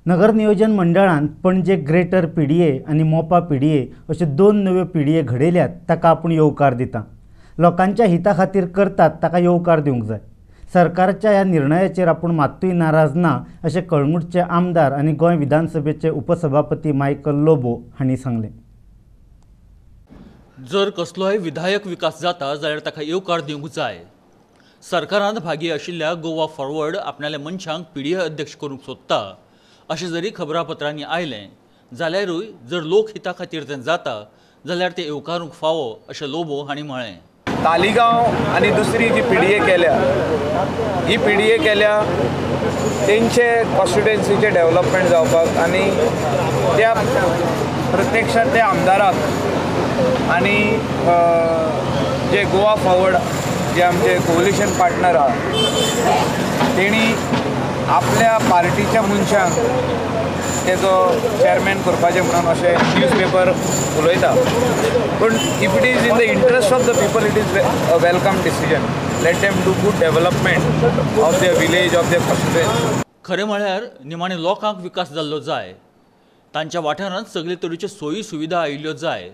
नगर नियोजन मंडळान Panaji greater PDA आनी मोपा पीडीए अश्यो दोन नव्यो पीडीए घडयल्यात ताका आपूण येवकार दिता। लोकांच्या हिता खातीर करतात ताका येवकार दिवंक जाय। सरकारच्या ह्या निर्णयाचेर आपूण मात्तूय नाराज ना अशें कळंगूटचे आमदार आनी गोंय विधानसभेचे उपसभापती मायकल लोबो हांणी सांगलें। जर कसलोय विधायक विकास जाता जाल्यार ताका येवकार दिवंक जाय। सरकारान भागी आशिल्ल्या गोवा फॉरवर्ड आपणाल्या मनशांक पीडीए अध्यक्ष करूंक सोदता अशें जरी खबरापत्रांनी आयलें जाल्यारूय जर लोकहिता खातीर तें जाता जाल्यार तें येवकारूंक फावो अशें लोबो हांणी म्हळें। तालिगांव आनी दुसरी जी पीडीए केल्या ही पीडीए केल्या तेंचे कॉन्स्टिट्युएन्सीचें डेव्हलपमेंट जावपाक आनी त्या प्रत्यक्षात त्या आमदाराक आनी जे गोवा फॉरवर्ड जे आमचे कोलिशन पार्टनर आहा तेणी आपल्या पार्टीच्या मनशांक तेजो चेअरमॅन करपाचें म्हणून अशें न्यूज पेपर उलयता। पूण if it is in the interest of the people it is a welcome decision. Let them do good development of their village, of their constituency. खरें म्हळ्यार निमाणे लोकांक विकास जाल्लो जाय, तांच्या वाठारांत सगळे तरेच्यो सोयी सुविधा आयिल्ल्यो जाय।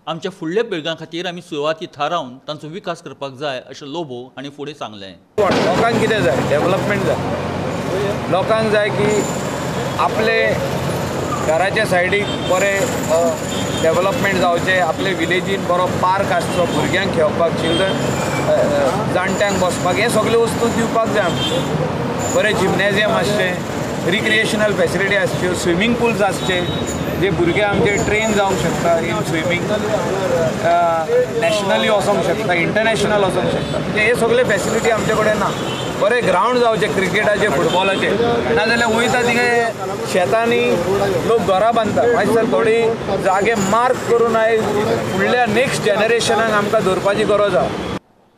आमच्या फुडल्या पिळग्यां खातीर आमी सुवाती थारावन तांचो विकास करपाक जाय अशें लोबो हांणी फुडें सांगलें। लोकांक कितें जाय? डेव्हलपमेंट जाय। लोकांक जाय की आपले घराच्या सायडीक बरें डेव्हलपमेंट जावचें, आपले विलेजीन बरो पार्क आसचो, भुरग्यांक खेळपाक, चिल्ड्रन जाणट्यांक बसपाक, हे सगळे वस्तू दिवपाक जाय आमकां। बरें जिम्नेजियम आसचें, रिक्रिएशनल फॅसिलिटी आसच्यो, स्विमींग पुल्स आसचे जे भुरगे आमचे ट्रेन जावंक शकता इन स्विमींग, नॅशनली वचोंक शकता, इंटरनॅशनल वचोंक शकता। म्हणजे हे सगळे फॅसिलिटी आमचे कडेन ना। बरें ग्रावंड जावचें क्रिकेटाचें, फुटबॉलाचें, नाजाल्यार वयता थिंगा शेतांनी लोक घरां बांदता। मागीर सर थोडी जागे मार्क करून आयज फुडल्या नेक्स्ट जनरेशनाक आमकां दवरपाची गरज आसा।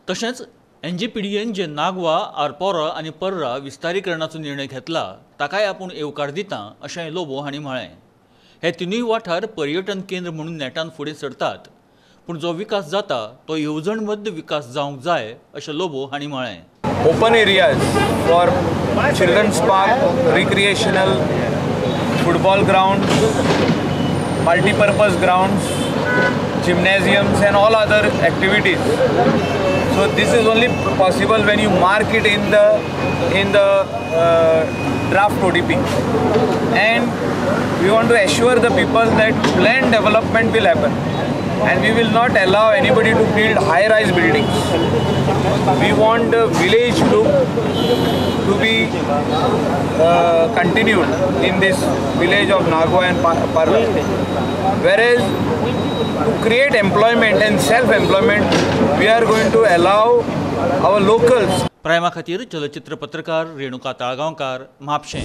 तशेंच एनजीपीडीएन जे नागवा, आरपोरा आनी पर्रा विस्तारीकरणाचो निर्णय घेतला ताकाय आपूण येवकार दिता अशें लोबो हांणी म्हळें। हे तिनूय वाठार पर्यटन केंद्र म्हणून नेटान फुडें सरतात, पूण जो विकास जाता तो येवजणबद्द विकास जावंक जाय अशें लोबो हांणी म्हळें। Open areas for children's park, recreational, football ground, multipurpose grounds, gymnasiums and all other activities. So this is only possible when you mark it in the draft ODP. And we want to assure the people that planned development will happen and we will not allow anybody to build high-rise buildings. We want the village look to be continued in this village of Nagwa and Parra. Whereas to create employment and self-employment, we are going to allow our locals. प्रायमा खातीर चलचित्र पत्रकार रेणुका ताळगांवकार, म्हापशें।